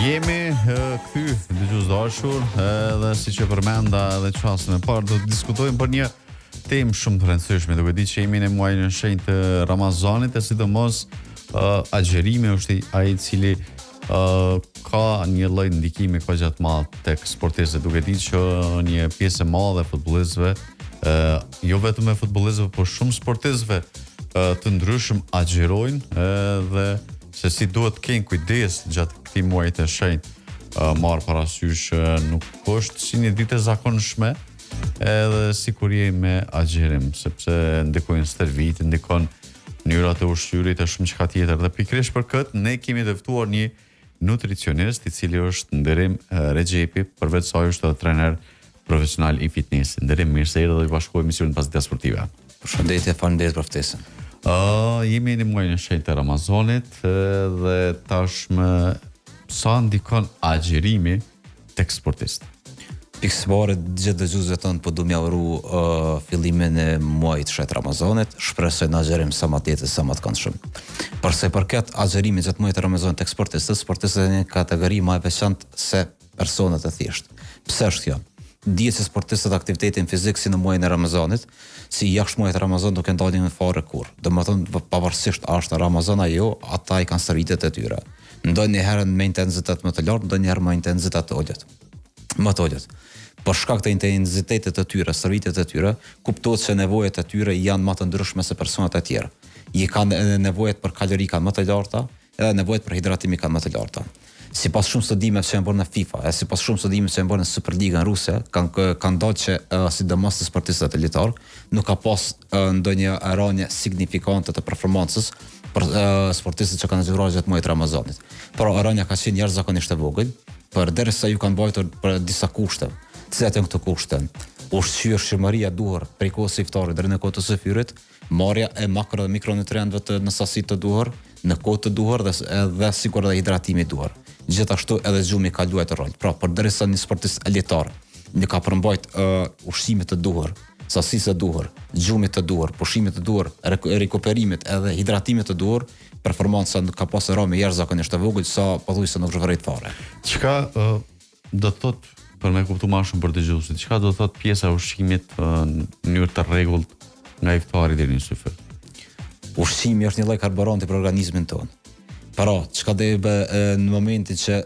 Jemi kthy dëgjues të dashur, edhe siç e përmenda edhe çastin e parë do të diskutojmë për një temë shumë të rëndësishme, duke ditë që jemi në muajin e shenjtë të Ramazanit e sidomos uh, agjërimi është ai i cili uh, ka një lloj ndikimi goxha të madh tek sportistët, duke ditë që një pjesë e madhe e futbollistëve, uh, jo vetëm e futbollistëve, por shumë sportistëve uh, të ndryshëm agjërojnë edhe se si duhet të kenë kujdes gjatë këtij muaji të shenjtë, uh, marrë parasysh uh, nuk është si një ditë e zakonshme, edhe sikur je me agjërim, sepse ndikojnë stërvitjet, ndikon mënyra e të ushqyerit e shumë çka tjetër. Dhe pikërisht për këtë ne kemi të ftuar një nutricionist i cili është Nderim Rexhepi, përveç saj është edhe trener profesional i fitnessit. Nderim, mirë se erdhe dhe u bashkove emisionit Pasditja Sportive. Përshëndetje, faleminderit për ftesën. Uh, jemi në muajin e shenjtë të Ramazanit dhe tashmë sa ndikon agjërimi tek sportistët? Pikësëpari gjithë dëgjuesve tonë po du me ja uru uh, fillimin e muajit të shenjtë Ramazanit, shpresoj në agjërim sa më të lehtë e sa më të këndshëm. Për sa i përket agjërimit gjatë muajit të Ramazanit tek sportistët, sportistët janë një kategori më e veçantë se personat e thjeshtë. Pse është kjo? Dihet se sportistët aktivitetin fizik si në muajin e Ramazanit, si jashtë muajit të Ramazanit nuk e ndalin fare kurrë. Domethënë pavarësisht a është Ramazan a jo, ata i kanë stërvitjet e tyre. Ndonjëherë me intensitet më të lartë, ndonjëherë me intensitet të ulët. Më të ulët. Për shkak të intensitetit të tyre, stërvitjet e tyre, kuptohet se nevojat e tyre janë më të ndryshme se personat e tjerë. I kanë edhe nevojat për kalori kanë më të larta, edhe nevojat për hidratim i kanë më të larta. Sipas shumë studimeve që janë bërë në FIFA, e sipas shumë studimeve që janë bërë në Superligën ruse, kanë kanë dalë që sidomos te sportistët elitar, nuk ka pas ndonjë rënie signifikante të performancës për sportistët që kanë agjëruar gjatë muajit të Ramazanit. Pra rënia ka qenë jashtëzakonisht e vogël, përderisa ju kanë mbajtur për disa kushte. Cilat janë këto kushte? Ushqyeshmëria e duhur prej kohës së iftarit deri në kohë të syfyrit, marrja e makro dhe mikronutrientëve të në sasi të duhur, në kohë të duhur dhe edhe sikur edhe hidratimi i duhur. Gjithashtu edhe gjumi ka luajtur rol. Pra, përderisa një sportist elitar nuk ka përmbajt uh, ushqimit të duhur, sasisë së duhur, gjumit të duhur, pushimit të duhur, rikuperimit edhe hidratimit të duhur, performanca nuk ka pasë rënie jashtëzakonisht të vogël sa pothuajse nuk është vërejt fare. Çka uh, do të thotë për me kuptu ma shumë për dëgjuesit, çka do të thotë pjesa e ushqimit në mënyrë të rregullt nga iftari deri në syfyr? Ushqimi është një lloj karburanti për organizmin tonë. Pra, çka do të bë në momentin që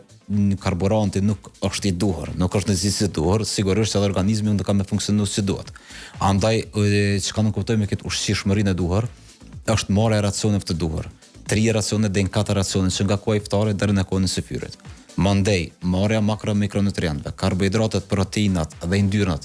karburanti nuk është i duhur, nuk është në sasi të duhur, sigurisht edhe organizmi nuk ka me funksionu si duhet. Andaj, çka nënkuptojmë me këtë ushqyeshmërinë e duhur, është marrja e racioneve të duhur. 3 racione deri në 4 racione që nga koha e iftarit deri në kohën e syfyrit. Mandej, marrja e makro mikronutrientëve, karbohidratet, proteinat dhe yndyrnat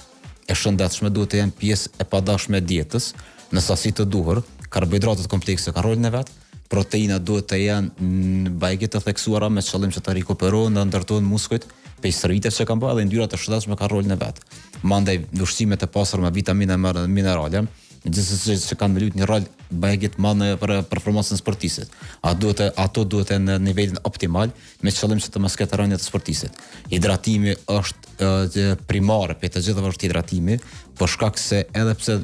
e shëndetshme duhet të jenë pjesë e padashme e dietës në sasi të duhur, karbohidratet komplekse kanë rolin e vet, proteinat duhet të jenë bajagi të theksuara me qëllim që të rikuperohen dhe ndërtohen muskujt prej stërvitjeve që kanë bërë dhe yndyrat e shëndetshme kanë rolin e vet. Mandej, ushqimet e pasura me vitamina e minerale, gjithsesi që kanë me lujt një rol bajagi të madh në për performancën e sportistit. A duhet të, ato duhet të jenë në nivelin optimal me qëllim që të mos ketë rënie të sportistit. Hidratimi është e, primare, prej të gjithave është hidratimi, për shkak se edhe pse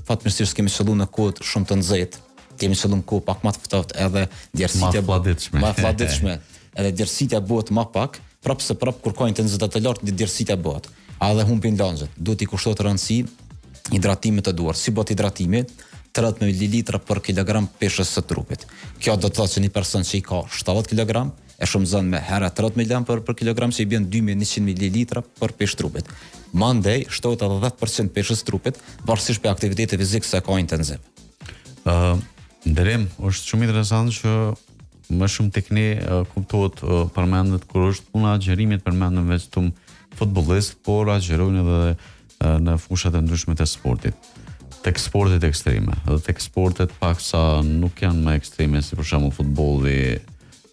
fatmirësisht kemi qëllu në kohë shumë të nxehtë, kemi qëllu në kohë pak më të ftohtë edhe djersitja më flladitshme. Më flladitshme. Edhe djersitja bëhet më pak, prapë se prapë kur ka intensitet të lartë djersitja bëhet. A edhe humbin lëngjet. Duhet t'i kushtohet rëndësi hidratimit të duhur. Si bëhet hidratimi? 30 ml për kilogram peshës së trupit. Kjo do të thotë që një person që i ka 70 kg e shumëzon me herë 30 ml për, për kilogram që i bjen 2100 ml për peshë trupit. Mandej shtohet edhe 10% peshës trupit, varësisht prej aktivitetit fizik sa ka intenziv. Ë, uh, Nderim, është shumë interesant që Më shumë tek ne kuptohet përmendet kur është puna e agjërimit përmenden vetëm futbollistë, por agjërojnë edhe në fushat e ndryshme të sportit. Tek sportet ekstreme dhe tek sportet pak sa nuk janë më ekstreme si për shembull futbolli,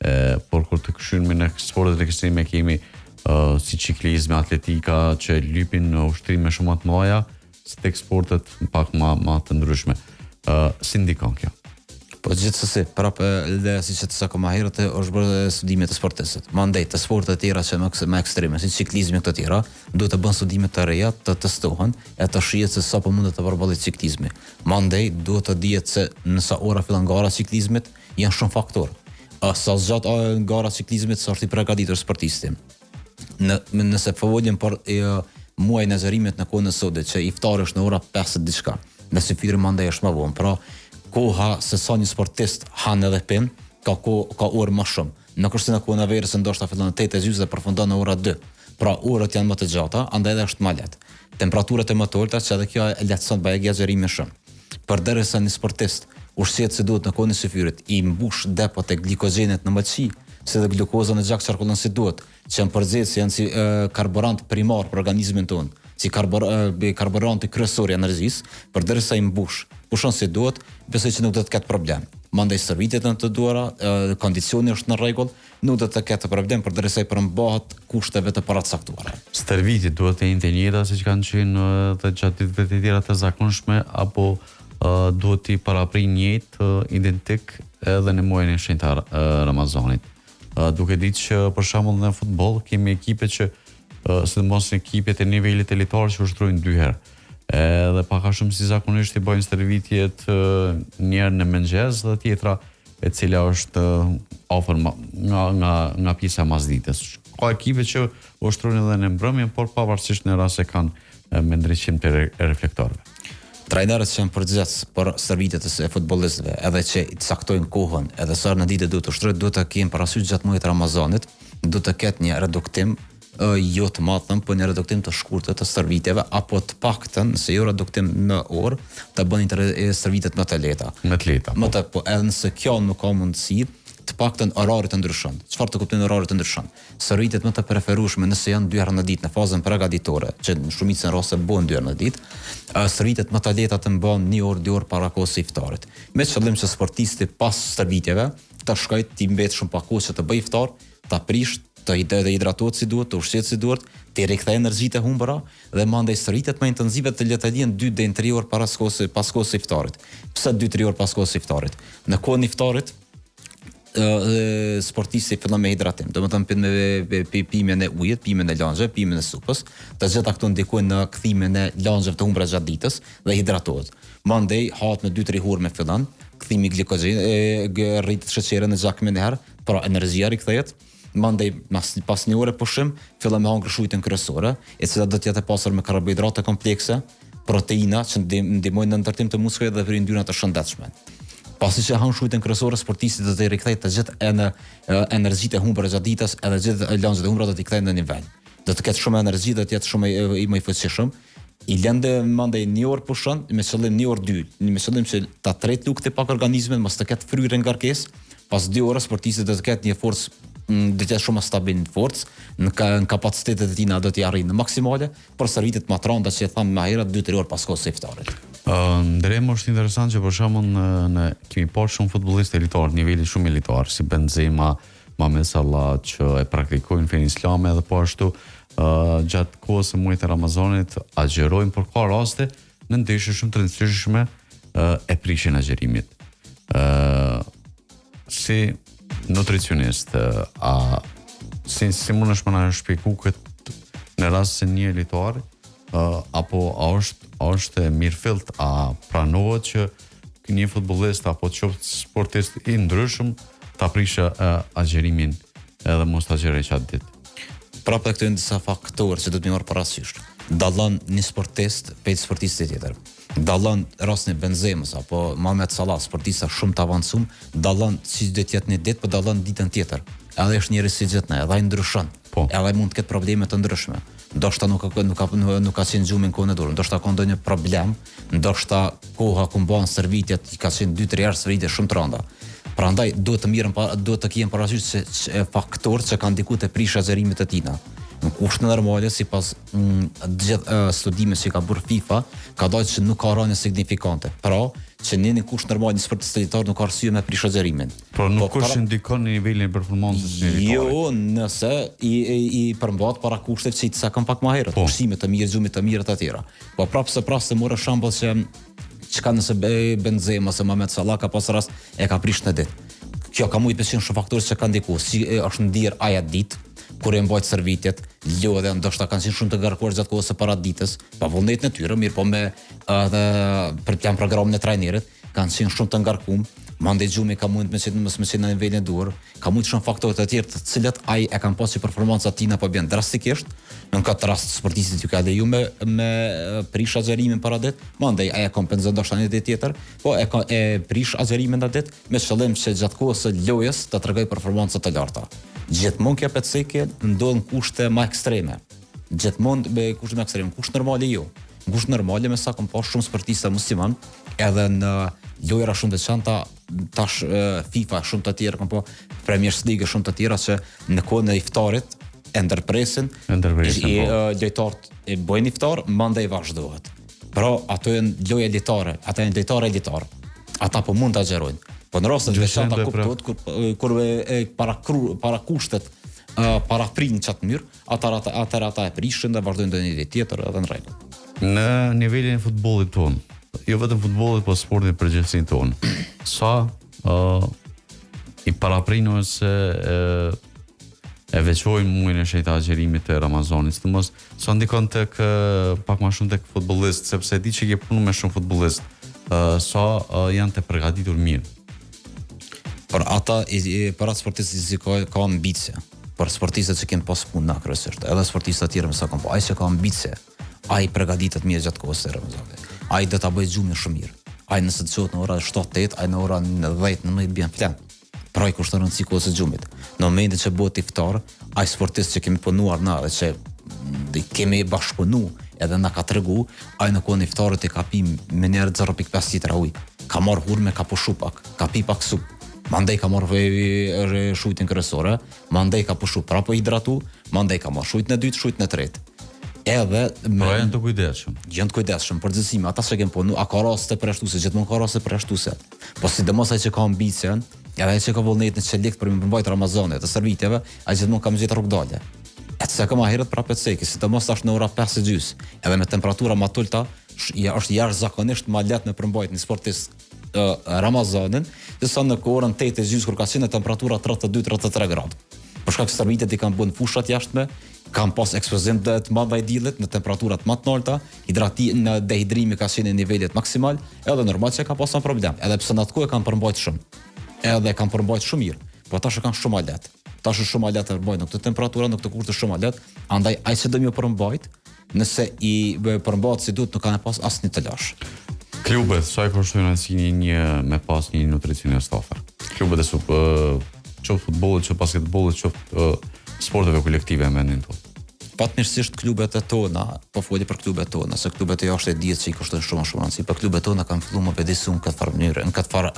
e, por kur të kqyrim në sportet ekstreme kemi uh, si çiklizmi, atletika që lypin ushtrime shumë më të mëdha, si tek sportet pak ma, ma të ndryshme. Uh, si ndikon kjo? Po gjithsesi, prapë dhe siç e thashë ma herët është bërë studime te sportistët. Mandej te sportet e tjera që më më ekstreme, si çiklizmi e këto tjera, duhet të bën studime të reja, të testohen e të shihet se sa po mundet të përballet çiklizmi. Mandej duhet të dihet se në sa ora fillon gara e çiklizmit, janë shumë faktorë. A sa zgjat gara e ciklizmit sa është i përgatitur sportisti. Në nëse folim për e, muajin e agjërimit në kohën e sodit që iftari është në ora 5 diçka. Në syfyri mandej është më vonë. Pra koha se sa një sportist han edhe pin, ka ko, ka orë më shumë. Nuk është si në kohën e verës se ndoshta fillon në 8 e gjysmë dhe përfundon në ora 2. Pra orët janë më të gjata, andaj edhe është më lehtë. Temperaturat e më të ulëta që edhe kjo e lehtëson bajagi agjërimin shumë. Përderisa një sportist ushqehet si duhet në kohën e syfyrit, i mbush depot e glikogjenit në mëlçi, si dhe glukoza në gjak qarkullon si duhet, që janë përgjegjës, janë si e, karburant primar për organizmin tonë, si karbur, e, karburanti kryesor i energjisë, përderisa i mbush, pushon si duhet, besoj që nuk do të ketë problem. Mandej stërvitjet janë të duhura, e, kondicioni është në rregull, nuk do të ketë problem përderisa i përmbahet kushteve të paracaktuara. Stërvitjet duhet të jenë të njëjta siç kanë qenë edhe gjatë ditëve të tjera të zakonshme apo uh, duhet t'i paraprijnë njëjtë uh, identik edhe në muajin e shenjtë të Ramazanit. Uh, duke ditë që për shembull në futboll kemi ekipe që uh, sidomos ekipet e nivelit elitar që ushtrojnë dy herë. Edhe pak a shumë si zakonisht i bëjnë stërvitjet uh, një herë në mëngjes dhe tjetra e cila është afër nga nga nga pjesa e masditës. Ka ekipe që ushtrojnë edhe në mbrëmje, por pavarësisht në rast se kanë me ndriçim të reflektorëve. Trajnerët që janë përgjegjës për stërvitjet e futbollistëve, edhe që i caktojnë kohën, edhe sa herë në ditë duhet të ushtrojë, duhet të kenë parasysh gjatë muajit të Ramazanit, duhet të ketë një reduktim jo të madh, them, po një reduktim të shkurtër të stërvitjeve apo të paktën, nëse jo reduktim në orë, të bënin stërvitjet më të lehta. Më të lehta. Më po. të po, edhe nëse kjo nuk ka mundësi, të paktën orari të ndryshon. Çfarë të kuptojnë orari të ndryshon? Stërvitjet më të preferueshme nëse janë dy herë në ditë në fazën përgatitore, që në shumicën e rasteve bëhen dy herë në ditë, stërvitjet më të lehta të mbahen një orë, dy orë para kohës së iftarit. Me qëllim që sportisti pas stërvitjeve të shkojë t'i mbet shumë pak kohë që të bëjë iftar, ta prish, të të hidratohet si duhet, të ushqehet si duhet, t'i rikthejë energjitë e humbura dhe mandej stërvitjet më intensive të le të lihen 2 deri në 3 orë para kohës pas kohës së iftarit. Pse 2-3 orë pas kohës së iftarit? Në kohën e iftarit ë sportisti fillon me hidratim, domethënë pin me, me, me pijen e ujit, pijen e lëngjeve, pijen e supës, të gjitha këto ndikojnë në kthimin e lëngjeve të humbura gjatë ditës dhe hidratohet. Mandej hahet me 2-3 hurme fillon, kthimi i glikogjenit, rritet sheqeri në gjak menjëherë, Pra energjia rikthehet, mandej mas, pas një ore pushim, fillon me hangër shujtën kryesore, e cila do të jetë e pasur me karbohidrate komplekse, proteina që ndihmojnë në ndërtim të muskujve dhe për yndyra të shëndetshme. Pasi që han shujtën kryesore, sportisti do të rikthejë të gjithë enë, energjitë e humbura gjatë ditës, edhe gjithë lëngjet e humbura do t'i kthejë në nivel. Do të ketë shumë energji, do të jetë shumë i, i më i fuqishëm. I lën dhe mandej një orë pushon, me qëllim një orë dy, me qëllim që ta tret lukthi pak organizmin, mos të ketë fryrë ngarkesë. Pas dy orë sportisti do të ketë një forcë mm, do të jetë shumë më stabil në forcë, në, ka, në kapacitetet e tina do t'i arrijë në maksimale, por stërvitjet më të rënda që e thamë më herët 2-3 orë pas kohës së iftarit. Uh, Ndrem është interesant që për shembull në, në kemi parë shumë futbollistë elitar, niveli shumë elitar, si Benzema, Mohamed Salah që e praktikojnë fenë islame dhe po ashtu uh, gjatë kohës së muajit të Ramazanit agjërojnë, por ka raste në ndeshje shumë të rëndësishme uh, e prishin agjërimin. Uh, si nutricionist, uh, a si si mundesh me na shpjegu këtë në rast se një elitar uh, apo a është a është e mirëfillt, a pranohet që një futbollist apo qoftë sportist i ndryshëm ta prishë agjërimin edhe mos ta agjërojë qatë ditë. Prapë këto janë disa faktorë që duhet me marrë parasysh. Dallon një sportist prej sportistit tjetër. Dallon rastin e Benzemës apo Mohamed Salah, sportista shumë të avancuar, dallon si do të jetë një ditë, po dallon ditën tjetër. Edhe është njeri si gjithë ne, edhe ai ndryshon. Po. Edhe mund të ketë probleme të ndryshme. Ndoshta nuk ka nuk ka nuk ka qenë gjumi në kohën e duhur, ndoshta ka ndonjë problem, ndoshta koha ku mban stërvitjet i ka qenë 2-3 herë stërvitje shumë të rënda. Prandaj duhet të mirren pa, duhet të kihen parasysh se që, faktorët që kanë ndikuar te prishja e agjërimit të tina. Në kushte normale sipas mm, gjithë uh, studimeve që ka bërë FIFA, ka dalë që nuk ka rënie signifikante. Pra, që në një kusht normal një sportist elitar nuk ka arsye me prish agjërimin. Por nuk po, para... ndikon në nivelin e performancës së elitarit. Jo, nëse i i, i përmbahet parakushteve që i cekëm pak më herët, po. ushqimit të mirë, gjumit të mirë e të tjera. Po prapë se prapë se more shembull që çka nëse Benzema ose Mohamed Salah ka pas rast e ka prish në ditë. Kjo ka mujtë me qenë shumë faktorë që kanë ndiku, si është ndier ai atë ditë, kur e mbajt stërvitjet, lodhja, ndoshta kanë qenë shumë të ngarkuar gjatë kohës së paraditës, pa vullnetin e tyre, mirë po me edhe për plan programin e trajnerit, kanë qenë shumë të ngarkuar. Mandej gjumi ka mund me qenë mos me qenë në nivelin e duhur, ka mund shumë faktorë të tjerë të cilët ai e kanë pas që performanca e tina po bjen drastikisht. Në këtë rast sportistit ju ka leju me me prish agjërimin për atë ditë, mandej ai e kompenzon ndoshta një ditë tjetër, po e ka e prish agjërimin atë ditë me qëllim që gjatë kohës së lojës të tregojë performanca të larta. Gjithmonë kjo peceke ndodh në kushte më ekstreme. Gjithmonë me kushte më ekstreme, kushte normale jo. Në kushte normale me sa kam pa shumë sportista musliman, edhe në lojëra shumë të veçanta, tash FIFA shumë të tjera, kam pa Premier League shumë të tjera që në kohën e iftarit e ndërpresin, e ndërpresin i, po. lojtarët e bëjnë iftar, mandej vazhdohet. Pra, ato janë lojë elitare, ata janë lojtarë elitar. Ata po mund të agjërojnë. Po në raste të veçanta kuptohet kur kur e, e para para kushtet paraprin qat mënyrë, ata ata ata ata e prishin dhe vazhdojnë ndonjë ditë tjetër edhe në rregull. Në nivelin e futbollit tonë, jo vetëm futbollit, po sportit në përgjithësi tonë. Sa ë uh, i paraprin ose uh, e veçojnë muajin e shenjtë të agjërimit të Ramazanit, sidomos sa ndikon tek pak më shumë tek futbollist, sepse e di që ke punu me shumë futbollist, uh, sa uh, janë të përgatitur mirë. Për ata i, i për atë sportistë që ka ka ambicie, për sportistët që kem pas punë na kryesisht, edhe sportistët të tjerë me sa kam po, ai që ka ambicie, ai përgatitet mirë gjatë kohës së Ramazanit. Ai do ta bëjë gjumin shumë mirë. Ai nëse të çohet në ora 7-8, ai në ora 10-19 bjen flen. Pra i kushton rëndësi kohës së gjumit. Në momentin që bëhet iftar, ai sportist që kemi punuar na dhe që kemi bashkëpunu edhe na ka tregu, ai në kohën e iftarit e ka pi menjëherë 0.5 litra ujë. Ka marrë hurme, ka pushu pak, ka pi pak supë. Mandej ka marrë shujtën kryesore, mandej ka pushu prapë u hidratu, mandej ka marrë shujtën e dytë, shujtën e tretë. Edhe me, pra janë të kujdesshëm. Janë të kujdesshëm për gjithësime, ata që kemë punu, a ka raste përjashtuse, gjithmonë ka raste përjashtuse. Po sidomos ai që ka ambicien, edhe ai që ka vullnetin e çeliktë për me përmbajt Ramazanit të stërvitjeve, ai gjithmonë ka me gjetë rrugëdalje. E të se ma herët prapë e ceki, sidomos tash në ora 5 e gjys, edhe me temperatura ma t'ulta, ja, është jashtëzakonisht ma lehtë me përmbajt një sportist uh, Ramazanin, se sa në orën 8 e gjys kur ka qenë temperatura 32-33 gradë. Për shkak se stërvitjet i kanë bën fushat jashtme, kanë pas ekspozim të të madh ndaj diellit në temperaturat më të larta, hidrati në dehidrimi ka qenë në nivelet maksimal, edhe normal që ka pas një problem, edhe pse në atë kohë kanë përmbajt shumë. Edhe kanë përmbajt shumë mirë, po tash e kanë shumë më lehtë. Tash është shumë më lehtë të përmbajt në këtë temperatura, në këtë kushte shumë më lehtë, andaj ai që do me përmbajt, nëse i përmbahet si duhet nuk ka me pas asnjë telash. Klubet, sa i kushtojnë rëndësi një me pas një nutricionist afër? Klubet e sup, qoftë futbollit, qoftë basketbollit, qoftë sporteve kolektive në vendin tonë. Fatmirësisht klubet e tona, po foli për klubet tona, se klubet e jashtë e dihet që i kushtojnë shumë shumë rëndësi, po klubet tona kanë filluar me vetëdijesu në këtë farë mënyre, në këtë farë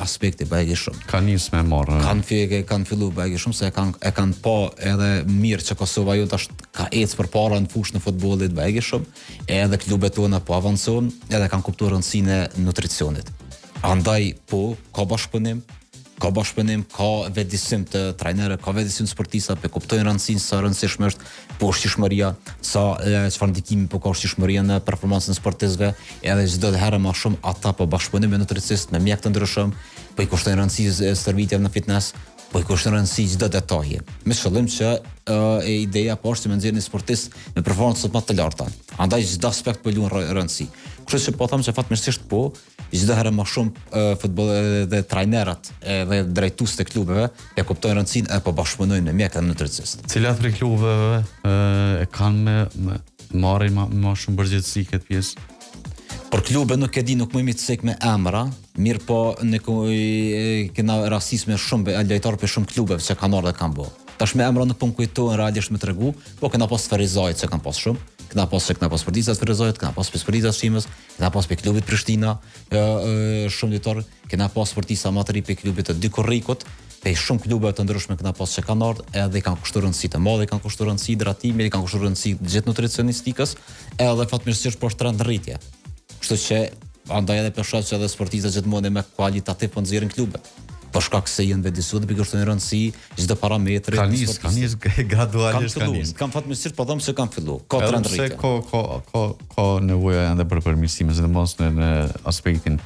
aspekti bajagi shumë. Kanë nis me marrë. Kanë fi, kanë filluar bajagi shumë se e kanë e kanë pa edhe mirë që Kosova jonë tash ka ecë përpara në fushën e futbollit bajagi shumë, edhe klubet tona po avancojnë, edhe kanë kuptuar rëndësinë e nutricionit. Andaj po ka bashkëpunim, ka bashkëpunim, ka vetëdisim të trajnerëve, ka vetëdisim të sportistëve, po kuptojnë rëndësinë sa e rëndësishme është po ushqyeshmëria, sa çfarë ndikimi po ka ushqyeshmëria në performancën e sportistëve, edhe çdo herë më shumë ata po bashkëpunojnë me nutricistë, me mjekë të ndryshëm, po i kushtojnë rëndësi stërvitjeve në fitness, po i kushtojnë rëndësi çdo detaji. Me qëllim që e ideja po është që me nxjerrë një sportist me performancë më të larta. Andaj çdo aspekt po luan rëndësi. Kështu që po them që fatmirësisht po, Çdo herë më shumë futboll dhe trajnerët edhe drejtuesit e klubeve e kuptojnë rëndësinë e po bashkëpunojnë me mjekë dhe nutricistë. Cilat prej klubeve e kanë me, me marrin ma, ma shumë përgjegjësi këtë pjesë? Për klube nuk e di, nuk muj me cek me emra, mirë po ne kena rastis me shumë lojtarë për shumë klubeve që kanë ardhur dhe kanë bo. Tash me emra nuk po më kujtohen realisht me tregu, po kena pas Ferizajt që kanë pas shumë, kena pas që kena pas sportista Ferizajt, kena pas sportista Shtimes, Kena pas pe klubit Prishtina, e, e, shumë lojtarë, kena pas sportista më të ri pe klubit të dy Korrikut, pe shumë klube të ndryshme kena pas që kanë ardhur, edhe i kanë kushtuar rëndësi të madhe, i kanë kushtuar rëndësi hidratimit, i kanë kushtuar rëndësi gjithë nutricionistikës, edhe fatmirësisht po është trend në rritje. Kështu që andaj edhe po shoh që edhe sportistët gjithmonë me kualitativ po nxjerrin klubet. Për shkak se janë vetëdijesuar dhe po i kushtojnë rëndësi çdo parametri. Ka nis, ka nis gradualisht ka nis. Kam fatmirësisht po them se kanë fillu. Ka trend rritje. Edhe ka ka ka ka nevojë ende për përmirësime, sidomos në në aspektin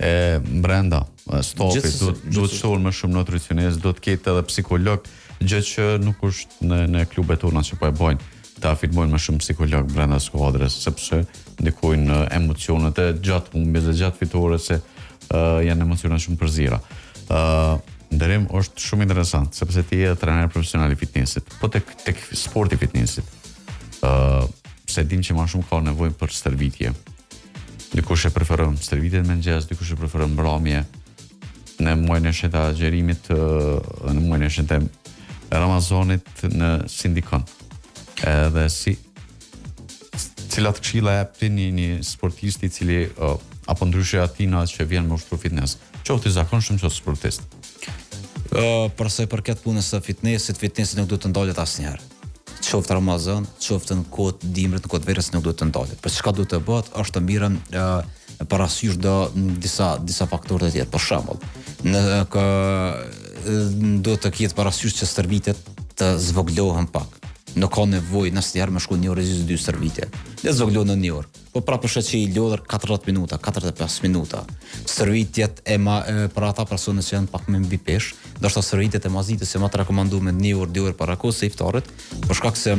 e brenda stafit, duhet duhet shtuar më shumë nutricionist, duhet të ketë edhe psikolog, gjë që nuk është në në klubet tona që po e bëjnë të afirmojnë më shumë psikolog brenda skuadrës, sepse ndikojnë në emocionet e gjatë humbjes dhe gjatë fitores se. Uh, janë emocione shumë të përziera. Ë uh, Nderim është shumë interesant sepse ti je trener profesional i fitnessit. Po tek tek sporti i fitnessit. Ë uh, se dim që më shumë ka nevojë për stërvitje. Dikush e preferon stërvitjen në mëngjes, dikush e preferon mbrëmje. Në muajin e shenjtë të agjërimit dhe në muajin e shenjtë të Ramazanit në si ndikon. Edhe si cilat këshilla jep ti një, një sportisti i cili uh, apo ndryshe atina që vjen me ushtru fitness, qoftë i zakonshëm, qoftë sportist. Uh, për sa i përket punës së fitnessit, fitnessi nuk duhet të ndalet asnjëherë. Qoftë Ramazan, qoftë në kohë të dimrit, në kohë të verës nuk duhet të ndalet. Për çka duhet të bëhet është të mirren uh, parasysh do disa disa faktorë të tjerë. Për shembull, në kë duhet të kihet parasysh që stërvitjet të zvogëlohen pak. Nuk ka nevojë asnjëherë me shku një orë e gjysë dy stërvitje. Le të zvogëlohen në një orë. Po prapë është që i lodhur 40 minuta, 45 minuta. Stërvitjet e ma, e, për ata persona që janë pak me mbipeshë, ndoshta stërvitjet e masditës janë më të rekomanduar një orë, dy orë para kohës së iftarit, për shkak se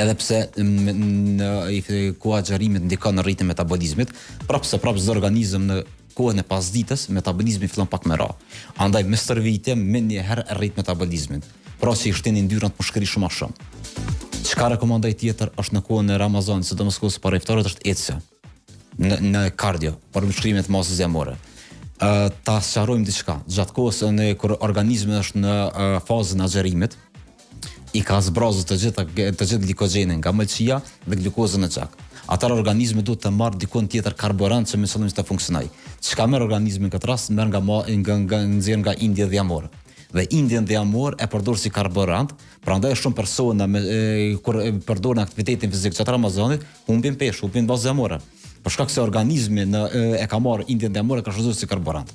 edhe pse në i koha e agjërimit ndikon në rritjen e metabolizmit, prapë se prapë çdo organizëm në kohën e pasdites metabolizmi fillon pak me ra. Andaj me stërvitje menjëherë rrit metabolizmin. Pra që i shtin yndyrnat me u shkri shumë ma shumë. Çka rekomandoj tjetër është në kohën e Ramazanit, sidomos kohës para iftarit është ecja. Në në kardio, për shkrirjen e masës dhjamore. Ë ta sqarojmë diçka. Gjatë kohës në kur organizmi është në fazën e agjërimit, i ka zbrazur të gjitha të gjithë glikogjenin nga mëlçia dhe glukozën në gjak. Atëherë organizmi duhet të marrë dikun tjetër karburant që me qëllim që të funksionojë. Çka merr organizmi në këtë rast? Merr nga nga nga nxjerr nga indi dhjamor. Dhe indin dhjamor e përdor si karburant, prandaj shumë persona me e, kur e përdorin aktivitetin fizik gjatë Ramazanit, humbin peshë, humbin masë dhjamore. Për shkak se organizmi në e, e ka marrë indin dhjamor e ka shfrytëzuar si karburant.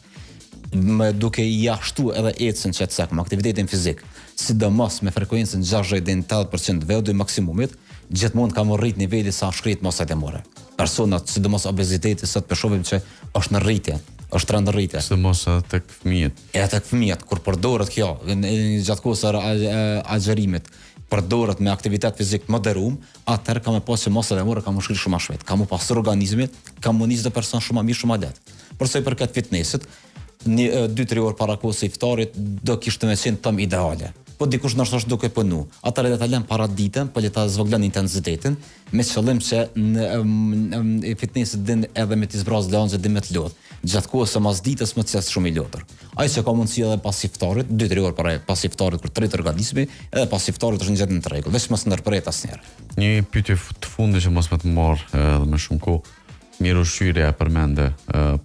Me duke ia shtu edhe ecjen që të cekëm, aktivitetin fizik, sidomos me frekuencën 60 deri në 80% VO2 maksimumit, gjithmonë ka me u rrit niveli sa shkrihet masa dhjamore. Personat, sidomos obeziteti, sot po shohim që është në rritje, është trend në rritje. Sidomos edhe tek fëmijët. Edhe tek fëmijët, kur përdoret kjo, gjatë kohës së agjërimit, përdoret me aktivitet fizik të moderum, atëherë ka me pa që masa dhjamore ka me u shkri shumë ma shpejt, ka me u pastru organizmi, ka me u ni çdo person shumë ma mirë, shumë ma lehtë. Për sa i përket fitnessit, një 2-3 orë para kohës së iftarit do kishte me qenë tam ideale. Po dikush ndoshta është duke punu, atëherë le ta lën para ditën, po le ta zvogëlon intensitetin, me qëllim që në, në, në fitnessi din edhe me t'i zbraz lëngjet din me të lodh. Gjatë kohës së masditës më të shumë i lodhur. Ai që ka mundësi edhe pas iftarit, 2-3 orë para pas iftarit kur tretet organizmi, edhe pas iftarit është në gjendje në rregull, veç mos ndërpret asnjëherë. Një pyetje të fundit që mos me të marr edhe më shumë kohë. Mirëushqyerja e përmende,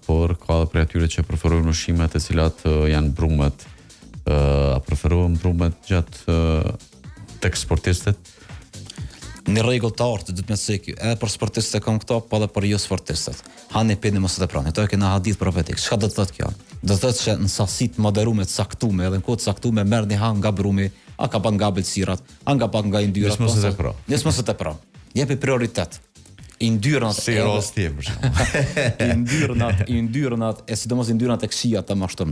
por ka edhe prej atyre që preferojnë ushqimet të cilat janë brumet. A preferohen brumet gjatë tek sportistët? Një rregull të artë do të më cekë, edhe për sportistët e kam këto, po edhe për jo sportistët. Hani pini mos e teproni. Këto e kena hadith profetik. Çka do të thotë kjo? Do të thotë që në sasi të moderume të caktume, edhe në kohë të caktume merrni ha nga brumi, a ka pak nga ëmbëlsirat, a nga pak nga yndyrat. Veç mos e tepro. Veç mos e tepro. Jepi prioritet. Yndyrnat si edhe, rasti për shembull. yndyrnat, yndyrnat, e sidomos yndyrnat e këqija të më ashtu.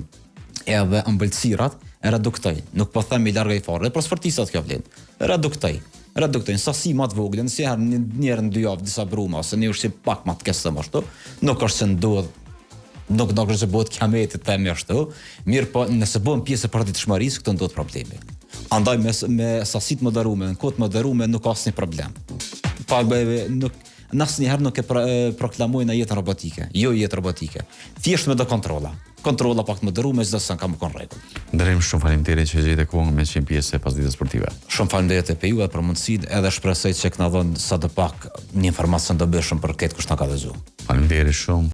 Edhe ëmbëlsirat e reduktoj. Nuk po them i largoj fare. Dhe për sportistat kjo vlen. Reduktoj. Reduktoj në sasi më të vogël, nëse herë një, një herë në dy javë disa bruma ose një ushqim pak më të keq se më ashtu, nuk është se ndodh nuk nuk është se bëhet kiameti të themi ashtu, mirë po nëse bëhen pjesë e përditshmërisë, këtu ndodh problemi. Andaj me me sasi të moderume, në kohë të moderume nuk ka asnjë problem. Pa bëjë nuk në asnjëherë nuk e pro, e proklamojnë jetën robotike, jo jetë robotike. Thjesht me do kontrolla. Kontrolla pak të moderume, çdo send ka me kon rregull. Nderim shumë faleminderit që gjete kohën me qenë pjesë e pasdites sportive. Shumë faleminderit edhe juve për mundësinë, edhe shpresoj që kena dhënë sado pak një informacion të dobishëm për këtë kush na ka dëgjuar. Faleminderit shumë.